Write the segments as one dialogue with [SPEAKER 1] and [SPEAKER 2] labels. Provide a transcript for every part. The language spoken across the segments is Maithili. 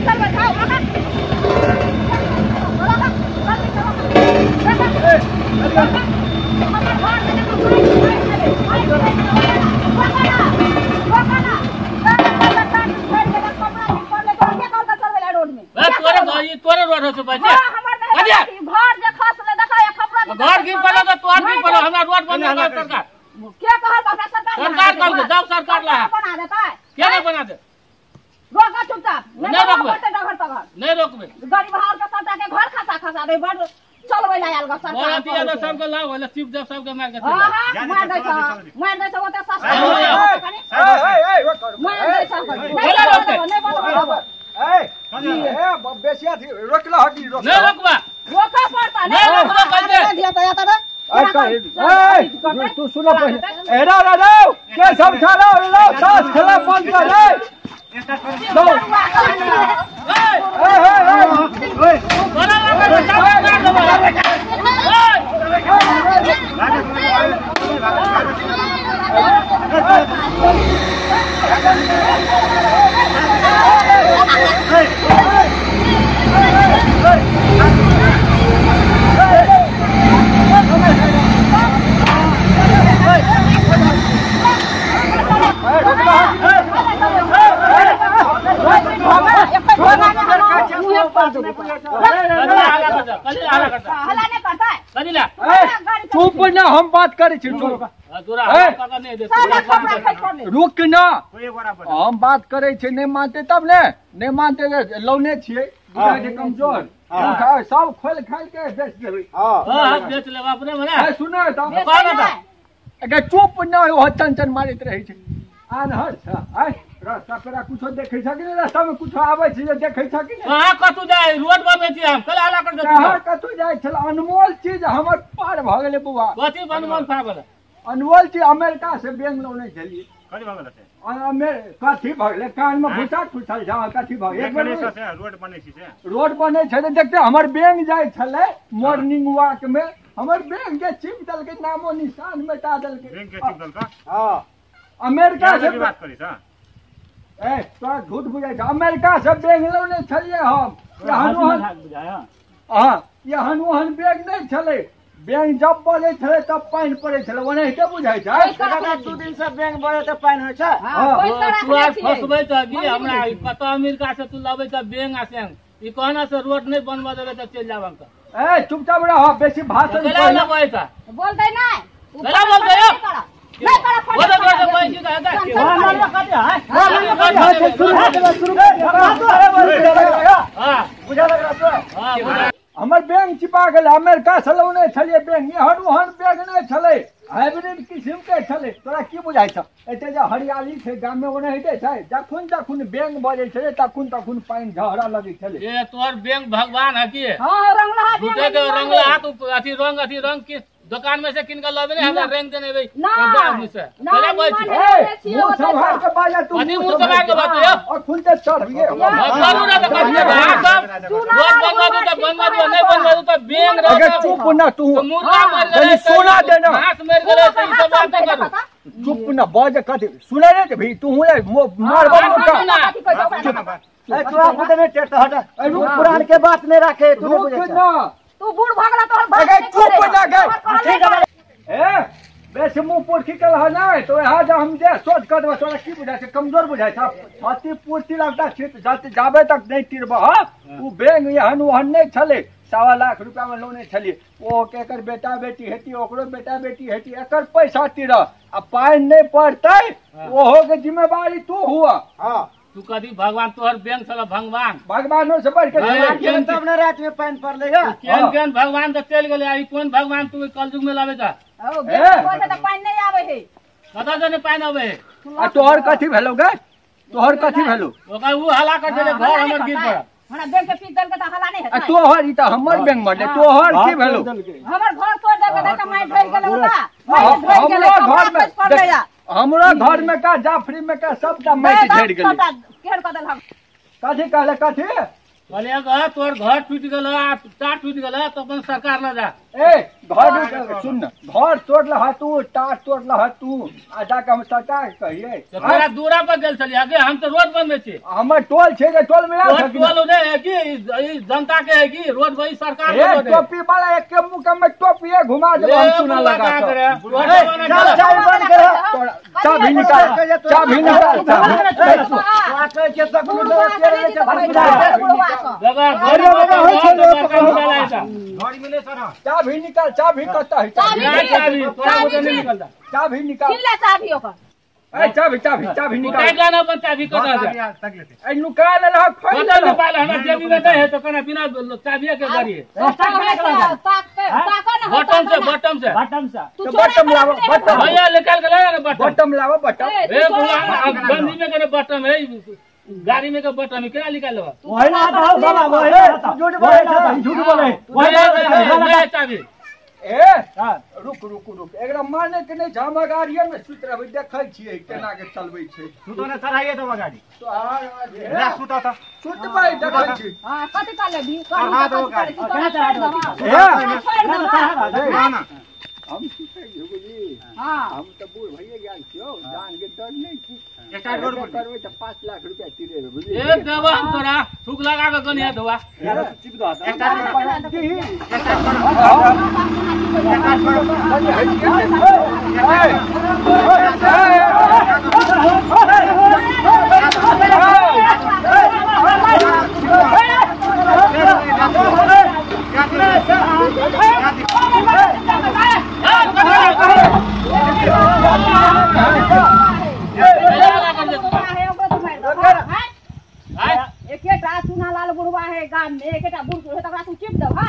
[SPEAKER 1] चलबै खाओ रोका रोका जल्दी से रोका रोका हमर घर में देखो माइक रोका ना रोका ना
[SPEAKER 2] तोरे रोड हो बच्चे
[SPEAKER 1] हां हमर घर जे खसले देखा एक खपरा
[SPEAKER 2] घर गिर पड़ल त तोर गिर पड़ल हमरा रोड बना दे सरकार
[SPEAKER 1] के कहल हमरा सरकार
[SPEAKER 2] सरकार कहल जाओ सरकार ला
[SPEAKER 1] बना देता
[SPEAKER 2] के नहीं बना दे
[SPEAKER 1] रोका चुपचाप
[SPEAKER 2] नहीं रोकबे
[SPEAKER 1] घर त घर
[SPEAKER 2] नहीं रोकबे
[SPEAKER 1] गरीब हाल के सबटा के घर खसा खसा दे बड़ चलबै ला आयल ग सरकार
[SPEAKER 2] बड़ा दिया त सबके लाव होले चिप जब सबके मार के
[SPEAKER 1] हां हां मार दै छ मार दै छ ओते सस्ता
[SPEAKER 3] ए ए
[SPEAKER 1] मार दै छ नहीं बोल
[SPEAKER 3] ए ए बेसिया थी रोकला हटी रोक
[SPEAKER 2] नहीं रोकबा
[SPEAKER 1] रोका पड़ता
[SPEAKER 2] नहीं रोकबा कैसे
[SPEAKER 1] दिया त या त
[SPEAKER 3] ए तू सुनो पहले ए रा रा रा के सब छाड़ो लो सास खेला बंद कर ए
[SPEAKER 2] ए
[SPEAKER 3] ए ए
[SPEAKER 2] बड़ा लगा मार दो
[SPEAKER 3] चुप ना हम बात करे छी रुक ना हम बात करे छी नहीं मानते तब ने नहीं मानते लौने छियै कमजोर सब खोल खाल के बेच देबै।
[SPEAKER 2] हां बेच लेब अपने मने
[SPEAKER 3] सुन त चुप ना हो चंचन मारैत रहै छै आनहर छ आय रास्ता पेरा कुछो देखै छ कि नहीं रास्ता में कुछो आबै छै जे देखै छ कि नहीं
[SPEAKER 2] कहां कतू जाय रोड बनबै छी हम कल हल्ला कर दे
[SPEAKER 3] कहां कतू जाय छल अनमोल चीज हमर पार भ गेलै बुआ
[SPEAKER 2] कथी अनमोल पार गेलै
[SPEAKER 3] अनमोल चीज अमेरिका से बैंक लौने छलियै
[SPEAKER 4] कथी भ गेलै से
[SPEAKER 3] कथी भ गेलै कान में भूसा ठुसल जा कथी भ गेलै
[SPEAKER 4] रोड बनै छै से
[SPEAKER 3] रोड बनै छै त देखते हमर बैंक जाय छलै मॉर्निंग वॉक में हमर बैंक के चिप देलकै नामो निशान मिटा देलकै
[SPEAKER 4] बैंक के चिप देलकै
[SPEAKER 3] हां अमेरिका से
[SPEAKER 4] बात करी छ
[SPEAKER 3] ए तोरा झूठ बुझाइ छ अमेरिका से बैंक लौने छलियै हम एहन ओहन हां एहन ओहन बैंक नहीं छलै बैंक जब बजै छलै तब पानि पड़ै छलै ओनाहिते बुझाइ छै
[SPEAKER 5] दू दिन से बैंक बजै त पानि होइ छै
[SPEAKER 2] तू फसबै त की हमरा कतऽ अमेरिका से तू लबै त बैंक आ सेंग ई कहना से रोड नहीं बनवा देबै त चलि जाब हम
[SPEAKER 3] ए चुपचाप रह बेसी भाषण
[SPEAKER 1] बोलतै नै
[SPEAKER 2] बोलतै
[SPEAKER 1] नहीं करा
[SPEAKER 2] बोल दे बोल दे हां
[SPEAKER 5] बुझा लग रहा
[SPEAKER 2] हां
[SPEAKER 3] हमर बैंक चिपा गेल अमेरिका से लौने छलियै बैंक एहन ओहन बैंक नहि छलै हाइब्रिड किस्म के छलै तोरा की बुझाइ छ एते जे हरियाली छै गाम में ओनाहिते छै जखन जखन बैंक बजै छलै तखन तखन पानि झहरा लगै छलै
[SPEAKER 2] ए तोहर बैंक भगवान है की
[SPEAKER 1] हां रंगला
[SPEAKER 2] झूठे के रंगला तू अथी रंग की दुकान में से किन के लबे हमरा रंग देने बे आदमी से पहले बोल छी
[SPEAKER 3] मुंह संभाल के बाजा तू
[SPEAKER 2] मुंह संभाल के बात यो
[SPEAKER 3] और खुल से चढ़ ये
[SPEAKER 2] करू ना त करू सब रोड बनवा दू त बनवा दू नहीं बनवा दू त बैंक रह
[SPEAKER 3] अगर चुप ना तू
[SPEAKER 2] मुर्गा मर गेलै
[SPEAKER 3] सोना देना
[SPEAKER 2] मांस मर गेलै त ई सब बात करू
[SPEAKER 3] चुप ना बाज कथि सुनै रे भी तू मार बड़ मोटा
[SPEAKER 5] ए तू आप दे टेट हट पुरान के बात नहीं रखे तू
[SPEAKER 3] रुक ना
[SPEAKER 1] तू बूढ़ भगला तोहर भाग
[SPEAKER 3] चुप ना गए ठीक है ए बेस मुंह पोरखी कल ह नै तो यहाँ जा हम जे सोच कर देबो तोरा की बुझाइ छै कमजोर बुझाइ छै छाती पूर्ति लगता छै जाते जाबे तक नहीं तिरब ह उ बैंक एहन ओहन नहीं छलै 1.25 लाख रुपया में लोने छलियै ओ के एकर बेटा बेटी हेती ओकरो बेटा बेटी हेती एकर पैसा तिर आ पानि नहीं पड़तै ओहो के जिम्मेवारी तू हुआ।
[SPEAKER 5] हां
[SPEAKER 2] तू कदी भगवान तोहर बैंक छल भगवान
[SPEAKER 3] भगवानो से बढ़ के
[SPEAKER 5] तब न रात में पानि पड़लै
[SPEAKER 2] केहन केहन भगवान त चलि गेलै ई कोन भगवान तू कलयुग में लाबै छ
[SPEAKER 1] ओ बैंक त पानि नहीं आबै है
[SPEAKER 2] कतऽ से ने पानि आबै है
[SPEAKER 3] आ तोहर कथी भेलौ गे तोहर कथी भेलौ
[SPEAKER 2] ओकर उ हला कर देले घर हमर गिर पड़ल
[SPEAKER 1] हमरा बैंक के पीस देलकै त हला नहीं
[SPEAKER 3] आ
[SPEAKER 1] हेतै
[SPEAKER 3] तोहर ई त हमर बैंक मरले तोहर की भेलौ
[SPEAKER 1] हमर घर तोड़ देलकै त मारि ढहि गेलै ओता मारि ढहि गेलै
[SPEAKER 3] घर में हमरा घर में का जाफरी में का सबटा माटि झड़ि गेलै
[SPEAKER 1] केहन कऽ देलहक
[SPEAKER 3] कथी कहले कथी
[SPEAKER 2] कहलियै गह तोर घर टूटि गेल आ टाट टूटि गेल तो अपन सरकार ल जा।
[SPEAKER 3] ए घर सुन न, घर तोड़ल ह तू, टाट तोड़ल ह तू, आ जाके हम सरकार कहिए।
[SPEAKER 2] तोरा दूरा पर गेल छलियै आगे, हम तो रोड बनबै छी।
[SPEAKER 3] हमर टोल छै जे टोल में
[SPEAKER 2] तोहर टोल नहीं है कि ई जनता के है कि रोड वही सरकार के रोड है।
[SPEAKER 3] टोपी वाला एक के मुंह में टोपीए घुमा देब हम चूना लगा के।
[SPEAKER 5] चल चाय बंद कर,
[SPEAKER 3] चाबी निकाल, चाबी निकाल। चाबी निकाल, चाबी कत है?
[SPEAKER 2] चाबी निकाल,
[SPEAKER 3] चाबी निकाल,
[SPEAKER 1] चाबी ओकर।
[SPEAKER 3] ए चाबी चाबी चाबी निकाल।
[SPEAKER 2] गाना अपन चाबी कत है?
[SPEAKER 3] ए नुका ले रहा, खोल
[SPEAKER 2] ले निकाल। हमरा जेबी में नहीं है तो कना बिना चाबी के गाड़ी है। बटन से, बटन से,
[SPEAKER 5] बटन से
[SPEAKER 3] तो बटन लाओ, बटन
[SPEAKER 2] भैया निकाल के ला ना बटन,
[SPEAKER 3] बटन लाओ, बटन।
[SPEAKER 2] ए बुआ गंजी में के बटन है, गाड़ी में के बटन है, केना निकाल लेबा?
[SPEAKER 5] वही ना आता हो बाबा, वही ना आता।
[SPEAKER 3] झूठ बोले, झूठ बोले।
[SPEAKER 2] वही चाबी।
[SPEAKER 3] ए रुक रुक रुक, एकरा माने के नहीं, हम गाड़िए में सुत रहबै, देखै छियै केना के चलबै छै।
[SPEAKER 4] सुतो ने चढ़ाइए देबो गाड़ी।
[SPEAKER 3] तो आ
[SPEAKER 4] ले सुतो त
[SPEAKER 3] सुतबै, देखै छी।
[SPEAKER 1] हां कथि का लेबी?
[SPEAKER 4] चढ़ा देबो गाड़ी।
[SPEAKER 5] केना चढ़ा देबो?
[SPEAKER 3] ए
[SPEAKER 4] ना ना
[SPEAKER 3] हम सुतै बुझली।
[SPEAKER 1] हां
[SPEAKER 3] हम त बूढ़ भइए गेल छियौ, जान के डर नहीं छै।
[SPEAKER 4] एकटा रोड
[SPEAKER 3] करबै त 5 लाख रुपया तिरेबै बुझली।
[SPEAKER 2] ए देबा हम तोरा थूक लगा के गनिया देबा।
[SPEAKER 5] चिप दो
[SPEAKER 4] एकटा
[SPEAKER 1] चूना लाल बुढ़वा है गाम में, एकेटा बुढ़ है तकरा तू चिप देबा।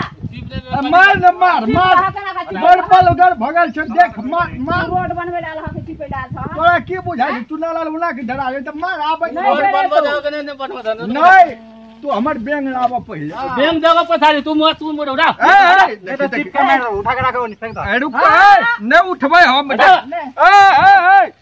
[SPEAKER 3] मार न मार मार, बड़ पल उधर भगल छै, देख मार मार।
[SPEAKER 1] रोड बनबै लाल ह के चिपे डाल छ।
[SPEAKER 3] तोरा की बुझाइ छै? चूना लाल उना के डरा त मार आबै।
[SPEAKER 2] रोड बनबो देबो के नहीं बनबो दे?
[SPEAKER 3] नहीं, तू हमर बैंक लाब पहिले।
[SPEAKER 2] बैंक देबो पछाड़ी, तू मत, तू मोड़ उड़ा।
[SPEAKER 3] ए
[SPEAKER 4] ए त चिप के मार उठा के राखो, फेंक दो।
[SPEAKER 3] ए रुक, ए नहीं उठबै हम। ए ए ए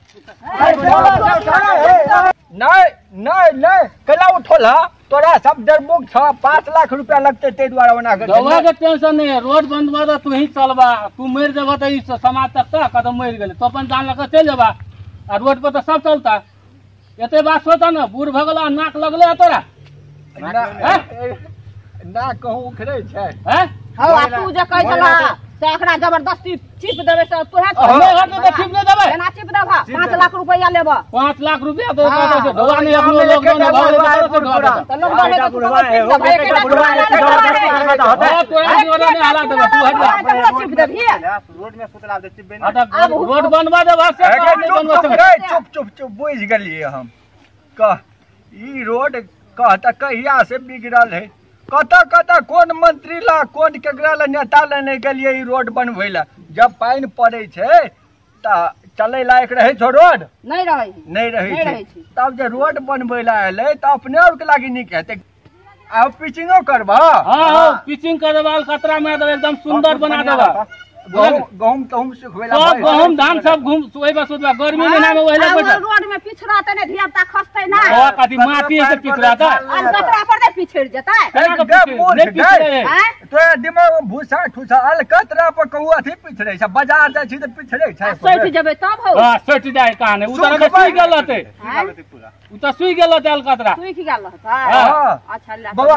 [SPEAKER 3] नहीं नहीं नहीं, केना उठल ह? तोरा सब डरपोक छ, 5 लाख रुपया लगते ते द्वारा ओना के।
[SPEAKER 2] दवा के टेंशन नहीं है, रोड बनबा त तू ही चलबा, तू मर जेबा त ई समाज तक त कदम मर गेलै तो अपन जान लके चलि जेबा, आ रोड पर त सब चलता। एते बात सोचा न, बूढ़ भ गेला, नाक लगले तोरा
[SPEAKER 3] ना कहूं उखड़े छै।
[SPEAKER 2] हैं
[SPEAKER 1] हौ तू जे कहै छला से एकरा जबरदस्ती चिप देबै से तोहे
[SPEAKER 2] नहि हटतै त चिप नहि देबै।
[SPEAKER 1] केना चिप देबह? 5 लाख रुपया लेबह।
[SPEAKER 2] 5 लाख रुपया तो कहै ढोआ नहि अपनो लॉकडाउन भऽ गेलै
[SPEAKER 1] त लॉकडाउन है त
[SPEAKER 2] तोरा जोरा नहि हला देबै, तू हट जा।
[SPEAKER 1] चिप देबही
[SPEAKER 4] रोड में सुतला दे चिप।
[SPEAKER 2] अब रोड बनवा देबह से नहीं बनवा सकै।
[SPEAKER 3] चुप चुप चुप, बुझि गेलियै हम। कह ई रोड कह त कहिया से बिगड़ल है, कतऽ कतऽ कोन मंत्री ला कोन केकरा ला नेता ला नहि गेलियै ई रोड बनबै ला। जब पानि पड़ै छै तऽ चलै लायक रहै छौ रोड?
[SPEAKER 1] नहि रहै,
[SPEAKER 3] नहि रहै छै। तब जे रोड बनबै ला एलै तऽ अपने आरके लागी नीक हेतै। आब पिचिंगो करबह?
[SPEAKER 2] हँ हँ पिचिंग कर देबह, अलकतरा मारि देबह, एकदम सुन्दर बना देबह।
[SPEAKER 3] गहूम तहूम सुखबै ला
[SPEAKER 2] सब गहूम धान सब घूम ओहि पर सुतबा। गर्मी महिना में ओहिले बैठल
[SPEAKER 1] रोड में पिछड़तै नै, धिया पुता खसतै नै।
[SPEAKER 2] ओ कथी माटी से पिछड़तै?
[SPEAKER 1] अलकतरा पर नै पिछड़ जेतै?
[SPEAKER 3] तोरा दिमाग में भूसा ठूसा अलकतरा पर कहू अथी पिछड़ै छै। बाजार जाइ छी तऽ पिछड़ै छै।
[SPEAKER 1] सटि जेबै तब हौ।
[SPEAKER 2] हां सटि जाइ कहाँ नै, उ तऽ सुखि गेल रहतै। उ तऽ सुखि गेल रहतै अलकतरा।
[SPEAKER 1] सुखि गेल रहतै। अच्छा ला
[SPEAKER 3] बौआ,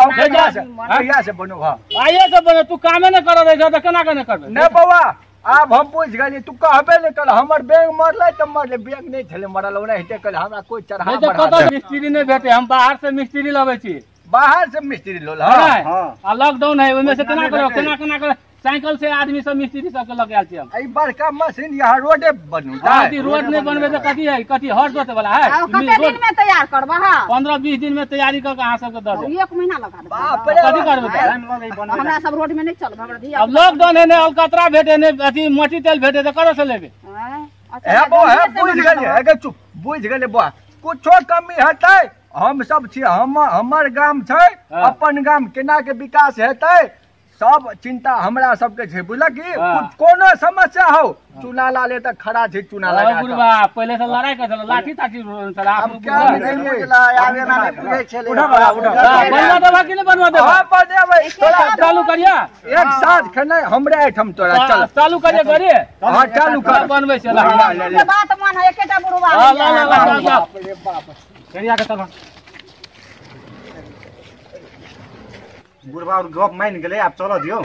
[SPEAKER 3] कहिया से बनू? हां
[SPEAKER 2] आइए से बनो, तू कामे नै करऽ दै छ तऽ केना केना करबै?
[SPEAKER 3] नै बौआ, आब हम बुझि गेलियै, तू कहबे नहि कल। हमर बैंक मरलै तऽ मरलै, बैंक नहि छलै मरल, ओनाहिते कहलै हमरा कोइ चढ़ा बढ़ा।
[SPEAKER 2] कतऽ मिस्त्री नहि भेटै, हम बाहर से मिस्त्री लबै छी।
[SPEAKER 3] बाहर से मिस्त्री लोल?
[SPEAKER 2] हां, आ लॉकडाउन है ओहिमे से केना करब, केना केना कर साइकिल से आदमी सब मिस्त्री सबके लग आयल छी हम।
[SPEAKER 3] एहि बड़का मशीन यहाँ रोडे बनू।
[SPEAKER 2] कथी रोड नहि बनबै तऽ कथी है, कथी हर जोते वाला है?
[SPEAKER 1] कते दिन में तैयार करबह?
[SPEAKER 2] 15-20 दिन में तैयारी कर के अहाँ सबके दऽ देब।
[SPEAKER 1] 1 महीना लगा देब।
[SPEAKER 3] बाप रे,
[SPEAKER 2] कथी करबै?
[SPEAKER 1] हमरा सब रोड में नहीं चलबै, हमरा धिया।
[SPEAKER 2] अब लॉकडाउन है, नहि अलकतरा भेटे, नहि अथी मट्टी तेल भेटे तऽ कतऽ से लेबै?
[SPEAKER 3] हे बौआ, हे बुझि गेलियै, हे चुप, बुझि गेलियै बौआ, कुछो कमी हेतै हम सब छी, हमर गाम छै, अपन गाम केना के विकास हेतै सब चिंता हमरा सबके छै, बुझलक की? कोनो समस्या हो चूना ला ले त खड़ा छै चूना लगा के।
[SPEAKER 2] बुढ़वा पहिले से लड़ाई कर छल लाठी ताठी छल
[SPEAKER 3] अब क्या
[SPEAKER 5] बुझला आब एना नहि बुझै छलै।
[SPEAKER 4] उठा उठा
[SPEAKER 2] बनवा देबा कि नहि बनवा देबा?
[SPEAKER 3] हां बनेबै तोरा।
[SPEAKER 2] चालू करिया
[SPEAKER 3] एक साथ खेनाइ हमरे एहिठाम तोरा। चल
[SPEAKER 2] चालू करिया गरी।
[SPEAKER 3] हां चालू कर
[SPEAKER 2] बनबै छै ला।
[SPEAKER 1] बात मान है एकेटा बुढ़वा।
[SPEAKER 2] ला ला ला
[SPEAKER 3] बाप रे बाप
[SPEAKER 4] करिया के तब बुढ़वा और गप मान गेलै आब चलऽ दियौ।